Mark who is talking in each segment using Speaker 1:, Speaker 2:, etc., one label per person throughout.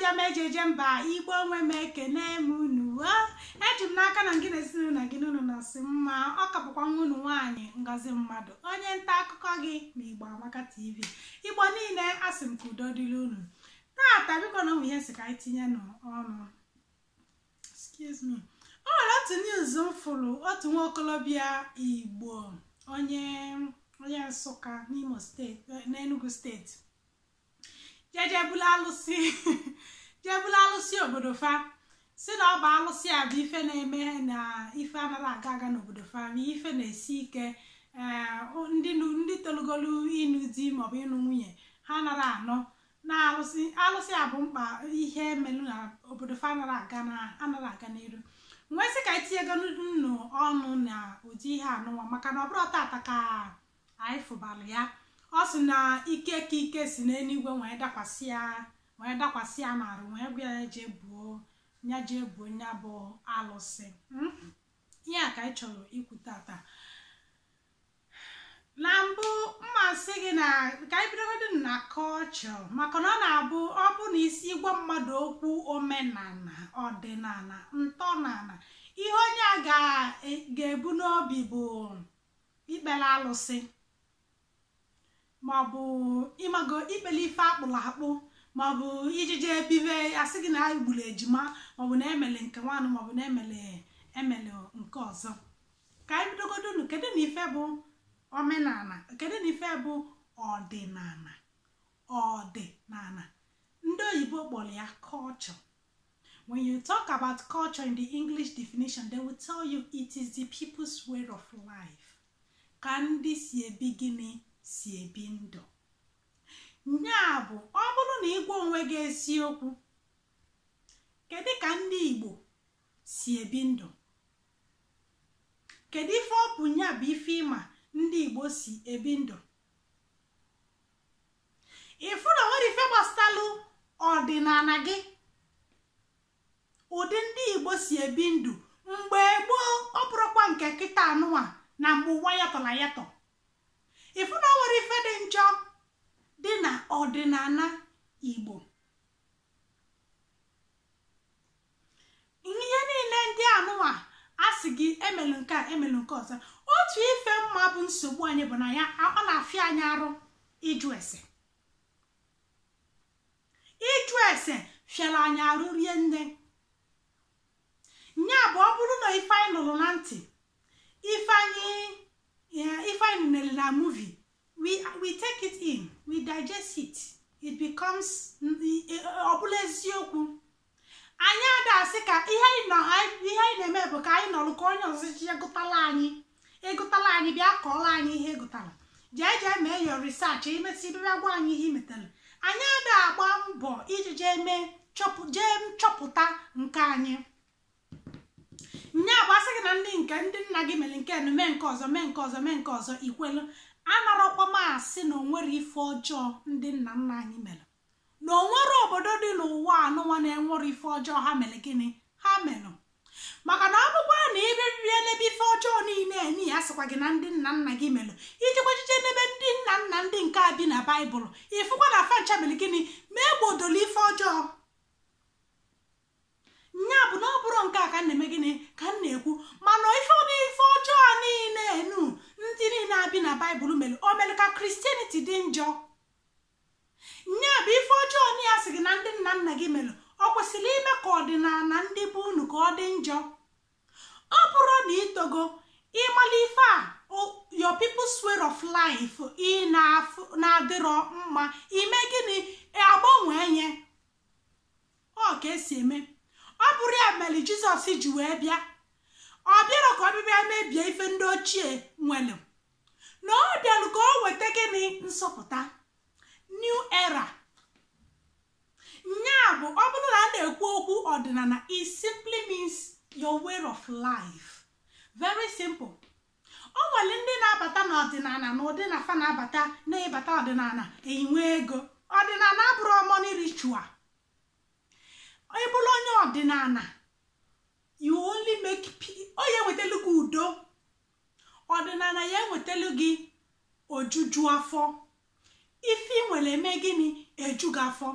Speaker 1: Ndị ọma eji eje mba, Igbo onwe m, ekene m unu. Eji m n'aka na gị na ezinụlọ gị n'unu na-asị mma. Ọ ka bụkwa nwa unu nwaanyị, Ngozi Mmadụ, onye nta akụkọ gị na Igbo Amaka TV. Igbo niile, asị m ka udo dịrị unu taata. Biko, na ụmụ ihe si ka anyị tinye n'ọnụ. Excuse me, o nwere otu news m fụrụ. Otu nwa okolobịa Igbo, onye Nsụka n'Imo Steeti, n'Enugu Steeti, jebula alụsị obodo fa, si na ọ bụ alụsị a bụ ife na-eme na ife anaghị aga aga n'obodo fa, na ife na-esi ike. Ee, ndị tolugolu ịnụ di maọbụ ịnụ nwunye, ha anaghị anọ na alụsị. Alụsị a bụ mkpa ihe melu na obodo fa anaghị aga na anaghị aga n'iru. Nwee sị ka etinyego nnu ọnụ na ụdị ihe anụnwa, maka na ọ bụrụ tata ka anyị fụbalụ ya. Ọ sị na ike ka ike si n'eluigwe wee dakwasị ya n'arụ, wee gwa ya jee buo ya, jee buo ya bụ alụsị. Ihe a ka anyị chọrọ ikwu tata. Na mbụ, mma sị gị na ka anyị bidogodị na culture, maka na ọ na-abụ ọ bụ na isi gwa mmadụ okwu omenala, ọdịnala, ntọnala, ihe onye a ga-ebu n'obi bụ ikpere alụsị, maọbụ ịmago ikpele ife akpụrụ akpụ, maọbụ ijije ebibe asị gị na egburu ejima, maọbụ na emele nke nwanụ, maọbụ na emele nke ọzọ. Ka anyị bidogodonu, kedu na ife bụ omenala? Kedu na ife bụ ọdịnala? Ọdịnala, ndị oyibo kpọrọ ya culture. When you talk about culture in the English definition, they will tell you it is the people's way of life, ka ndị si ebi, gịnị si ebi ndụ. Nya bụ, ọ bụrụ na ịgwa onwe gị eziokwu, kedu ka ndị Igbo si ebi ndụ? Kedu ife ọ bụ nya bụ ife ịma ndị Igbo si ebi ndụ? Ịfụ na nwere ife gbasatalụ ọdịnala gị, ụdị ndị Igbo si ebi ndụ mgbe gboo, ọ bụrụkwa nke kịta anụnwa na mgbe ụwa yatọrọ ayatọ. Ịfụ na o nwere ife dị njọ dị na ọdịnala Igbo. Ihe niile ndị anụnwa a sị gị emelu nke a, emelu nke ọzọ, otu ife mma bụ nsogbu anyị bụ na ya ọ na-afịa anyị arụ ịjụ ese. Ịjụ ese fịara anyị arụ rie nne. Nya bụ, ọ bụrụ na ife anyị nụrụ na ntị, ife anyị nere na movie, we take it in, we digest it, it becomes ọ bụla eziokwu. Anyị ada asị ka ihe anyị na-eme bụ ka anyị nọrọ ka onye ọzọ ji egụtala anyị, egụtala anyị, bịa kọọrọ anyị ihe egụtara, jee jee mee your research, imesi bịa gwa anyị ihe imetere. Anyị ada agba mbọ iji jee mee jee nchọpụta nke anyị. Nya bụ, asị gị na ndị nke ndị nna gị mere nke nu, mee nke ọzọ, mee nke ọzọ, mee nke ọzọ, ikwelu. Anarọkwa m asị na onwere ife ọjọọ ndị nna nna anyị mere, na onwere obodo dị n'ụwa anụnwa na-enwere ife ọjọọ ha mere. Gịnị ha mere? Maka na ọ bụkwa na ibebibie n'ebe ife ọjọọ niile n'ihi a sịkwa gị na ndị nna nna gị mere, ijikwa ejije n'ebe ndị nna nna ndị nke a bi na Baịbụl, ịfụkwa na fancha mere gịnị ma egbodolo ife ọjọọ. Nya bụ na ọ bụrụ nke a ka m na-eme, gịnị ka m na-ekwu? Mana ife ọjọọ niile enu ndị niile abi na Baịbụl mere, o mere ka Christianity dị njọ? Nya bụ, ife ọjọọ na ya sị gị na ndị nna nna gị mere, ọ kwesịrị ime ka ọdịnala ndị bụ unu ka ọ dị njọ? Ọ bụrụ na itogo ịmala ife a, your people's way of life ị na-adịrọ mma, ime gịnị? Agbanwee nye ọ ka esi eme. Ọ bụrụ ya mere Jizọs ji wee bịa, ọ bịara ka ọ bịa mebie ife ndị ochie nwere, na ọ bịalụ ka o weta gịnị? Nsọpụta, new era. Nya bụ, ọ bụrụ na a na-ekwu okwu ọdịnala, it simply means your way of life, very simple. O nwere ndị na-abata n'ọdịnala na ụdị na fa na-abata na-ịbata ọdịnala enwe ego. Ọdịnala abụrụ money ritual. Ị bụrụ onye ọdịnala, you only make onye enwetelu gị udo. Ọdịnala ya enwetelu gị ojuju afọ. Ife ị nwere eme gịnị? Eju gị afọ.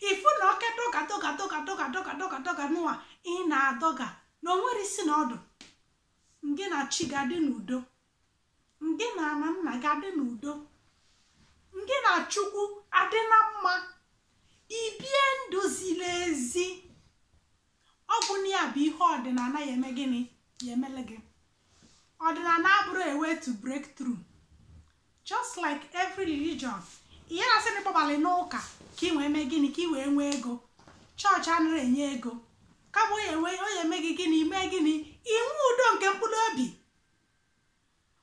Speaker 1: Ifu na oke doga doga doga doga doga doga doga nụwa ị na-adọga na o nwere isi na ọdụ. Ngị na chi ga-adị n'udo, ngị na ana nna ga-adị n'udo, ngị na Chukwu adị na mma. Ibie ndụ ziri ezi. Ọ bụ na ya bụ ihe ọdịnala ya eme gịnị ya emele gị. Ọdịnala abụrụ a way to break through. Just like every religion, ihe na-asị na ịgbabalị n'ụka ka ị wee mee gịnị, ka ị wee nwee ego. Chọọchị anaghị enye ego, kama onye eme gị gịnị, mee gịnị, inwe udo nke mkpụrụ obi.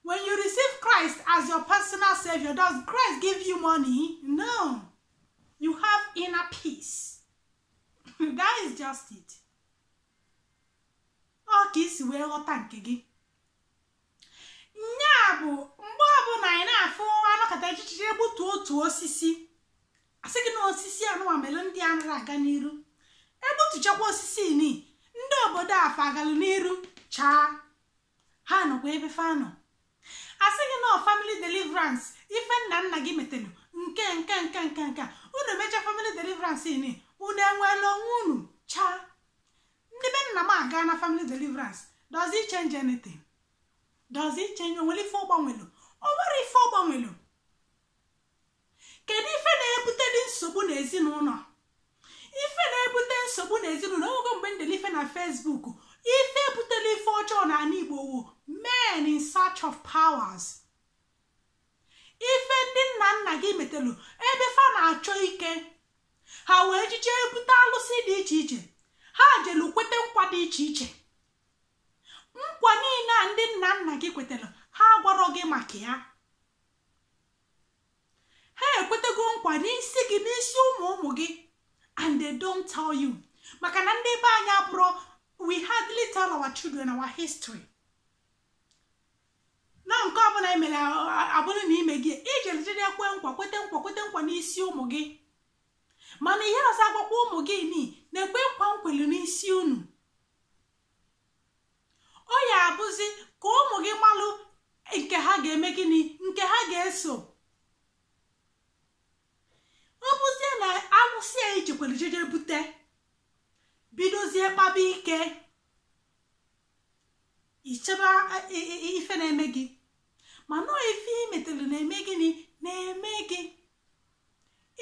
Speaker 1: When you receive Christ as your personal savior, does Christ give you money? No. You have inner peace. That is just it. Ọ ka isi wee ghọta nke gị. Nya bụ mgbe ọbụla anyị na-afụ anọkọta echiche egbutu otu osisi, asị gị na osisi anụwa mere ndị anaghị aga n'iru. Egbutuchakwa osisi ni, ndị obodo afa agalụ n'iru chaa, ha nọkwa ebe fa nọ. Asị gị na family deliverance, ife nna nna gị metelu nke nke nke nke nke unu emecha family deliverance ni, unu enweela onwe unu chaa. Ndị be nna m aga na family deliverance, does it change anything? Does it change? O nwere ife ọgbanwelu? O nwere ife ọgbanwelu? Kedu ife na-ebute dị nsogbu n'ezinụlọ? Ife na-ebute nsogbu n'ezinụlọ, ogo mgbe ndele ife na Facebook, ife butere ife ọjọọ n'ala Igbo wo men in search of powers. Ife ndị nna nna gị metelu ebe fa na-achọ ike, ha wee jije ebute alụsị dị iche iche, ha jelu kwete nkwa dị iche iche. Nkwa niile a ndị nna nna gị kwetara, ha agwarọ gị maka ya. Ha ekwetego nkwa n'isi gị, n'isi ụmụ ụmụ gị, and they don't tell you. Maka na ndị be anyị abụrụ, we hardly tell our children our history. Na nke ọbụla emere abụrụ na ime gị ijelijide kwe nkwa, kwete nkwa, kwete nkwa n'isi ụmụ gị, mana ihe ọzọ agwakwa ụmụ gị ni na-ekwe nkwa nkwelu n'isi unu. Ọ ya abụzi ka ụmụ gị malụ nke ha ga-eme gịnị, nke ha ga-eso. Ọ bụzie na alụsị ya ichekwara jeje bute, bidozie kpaba ike, ichebe ife na-eme gị, mana ife imetere na-eme gịnị, na-eme gị.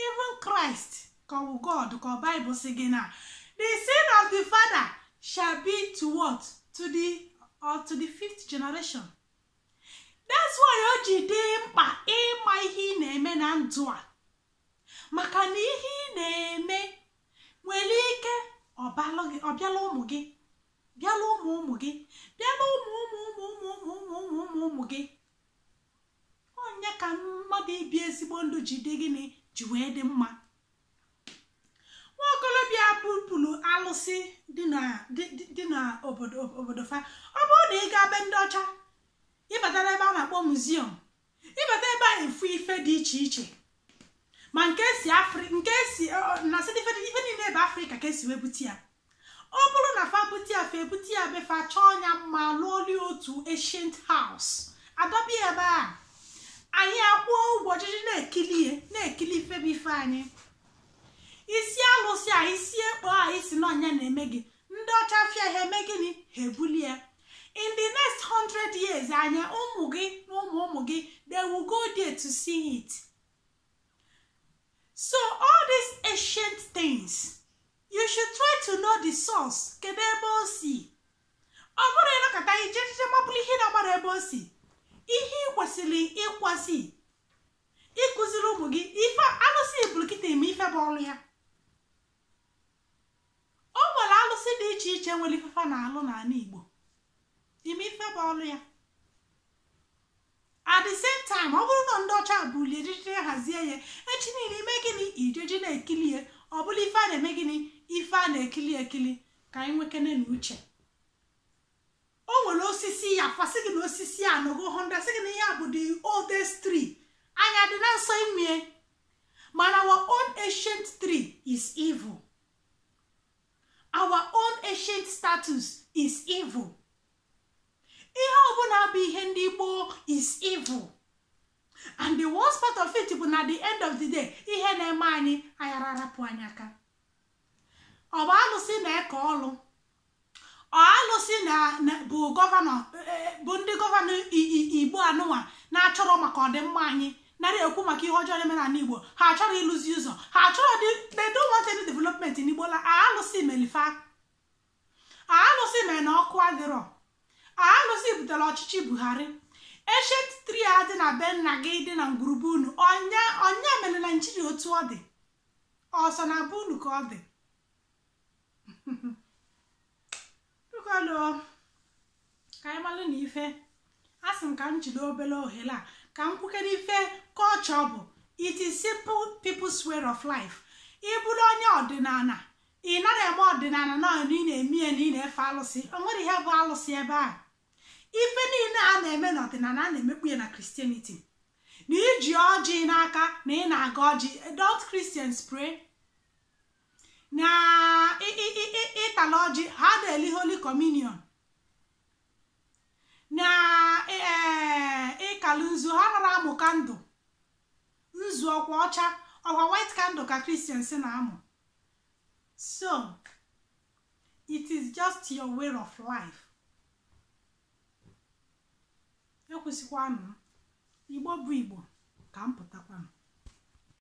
Speaker 1: Even Christ, ka ọ bụ God, ka ọ Bible si gị na the sin of the father shall be to what? To the or to the fifth generation. That's why o ji dị mkpa ịma ihe ị na-eme na ndụ a, maka na ihe ị na-eme nwere ike ọ bịala ụmụ gị, bịala ụmụ ụmụ gị, bịala ụmụ ụmụ ụmụ ụmụ ụmụ ụmụ ụmụ ụmụ gị. Onye ka mmadụ ibi ezigbo ndụ ji dị gịnị, ji wee dị mma. Nwaokorobịa bupụrụ alụsị dị na obodo fa. Ọ bụrụ na ị gaa be ndị ọcha, ịbata n'ebe a na-akpọ museum, ịbata ebe a efu ife dị iche iche, ma nke si nke esi na sị ife niile ebe Afrịka ka esi wee bute ya. Ọ bụrụ na fa bute ya, fa ebute ya be fa chọọ ya mma, lụọli otu ancient house adọbịa ebe a, anyị akwụọ ụgwọ ojiji na-ekili na-ekili ife bụ ife anyị. Isi alụsị a, isi ekpo a, isi n'ọnya na-eme gị, ndị ọcha fịa ha eme gịnị, ha ebuli ya. In the next 100 years, anya ụmụ gị na ụmụ ụmụ gị, they will go there to see it. So all these ancient things, you should try to know the source. Kedu ebe o si? Ọ bụrụ ịnọkọta ije ejije mabụrụ ihe na-agbara ebe o si, ihe ị kwesịrị ịkwasị ịkụziri ụmụ gị ife alụsị ibulukịta eme ife bụ ọrụ ya. O nwere alụsị dị iche iche nwere ifefa na-alụ n'ala Igbo, ime ife bụ ọrụ ya. At the same time, ọ bụrụ na ndị ọcha bulie ejiji hazie ya echi niile, ime gịnị, ijeji na-ekili ya, ọ bụla ife a na-eme gịnị, ife a na-ekili ekili. Ka anyị nwekene na uche. O nwere osisi ya fasị gị na osisi a nọgo 100, sị gị na ihe a bụ the oldest tree, anya dị na nsọ imie, mana our own ancient tree is evil. Our own ancient status is evil. Ihe ọbụla bụ ihe ndị gboo is evil. And the worst part of it bụ na the end of the day, ihe na-eme anyị ayara arapụ anyị aka. Ọ bụ alụsị na-eke ọlụ, ọ alụsị na bụ governor, bụ ndị governor Igbo anụnwa na-achọrọ maka ọdịmma anyị, nara ekwu maka ihe ọjọọ na-eme n'ala Igbo. Ha achọrọ ịlụzi ụzọ, ha achọrọ, they don't want any development in Igbo la. Alụsị melifa, alụsị mere na ọkụ adịrọ, alụsị butere ọchịchị Buhari. Ancient tree a dị na be nna gị, dị na ngwurube unu, ọnya ọnya mere Naijiria otu ọ dị, ọsọ na be unu ka ọ dị. Bikolo ka anyị malụ na ife a sị m ka m jide obere ohere a ka m kwukere ife culture bụ. It is simple people's way of life. Ị bụrụ onye ọdịnala, ị nara eme ọdịnala na ị na-eme ya na ị na-efe alụsị. O nwere ihe bụ alụsị ebe a. Ife niile a na-eme n'ọdịnala, a na-emekpu ya na Christianity. Na iji ọjị n'aka na ị na-aga ọjị, don't Christians pray? Na ịtala ọjị, ha na-eli Holy Communion. Na ịkalụ nzu, ha nara amụ candle nzu ọkwa ọcha, ọkwa white candle ka Christians na-amụ. So it is just your way of life. Ekwesịkwanụ Igbo bụ Igbo ka m pụtakwanụ.